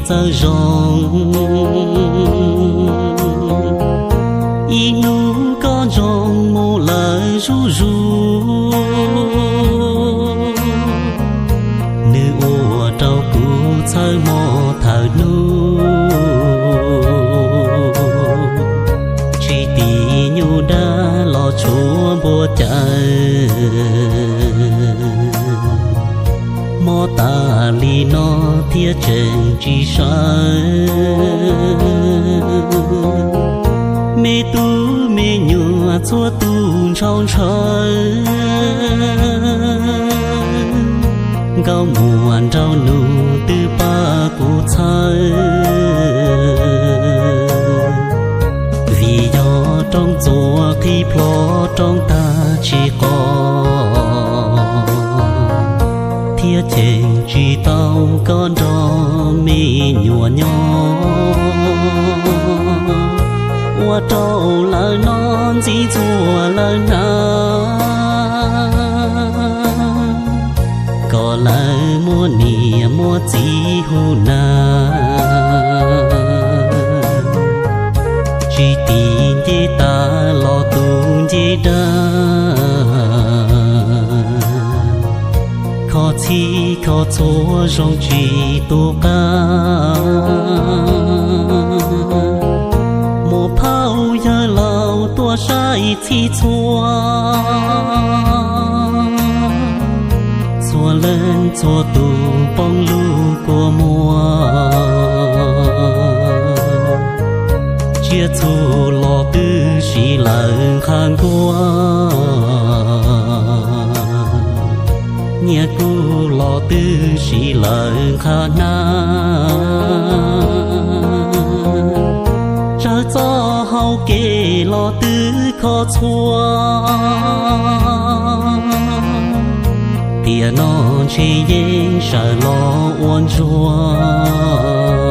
Txawj zoo, ib hnub koj ntsoo mus lawm zuj zus, nws ua rau kuv txhawj hmo thawm hnub, tsis tim nyuj dab los tshuav npua caws. Mob tas li no thiab tseem tsis sawv, me tub me nyuam txhua tus ntshaus ntshaw, nkauj muam nraug nus twb pab kuv txhawb, vim yog rooj txuas qhib plho roob tag tsis qos, thiab cheem tsis tau koj nrog me nyuam nyob, ua rau lawv no ntxim ntxuav lawv hnav, kom lawv muaj niam muaj txiv hu na. Tsis tim nce tas los tus nce dawb, kho txhij kho txhua zoo tsis tu qab. Muam phauj yawg laus tuaj saib txhij txhua, txhua leej txhua tus poob lub kua muag, tsiaj txhu los twb siv lawm nqha nkuaj, nyiaj kub los twb siv lawm nqha hnab, tsawv txoj hau kev los twb kho txhua, tiam no ntshe yeej sawv los ua ntsuag.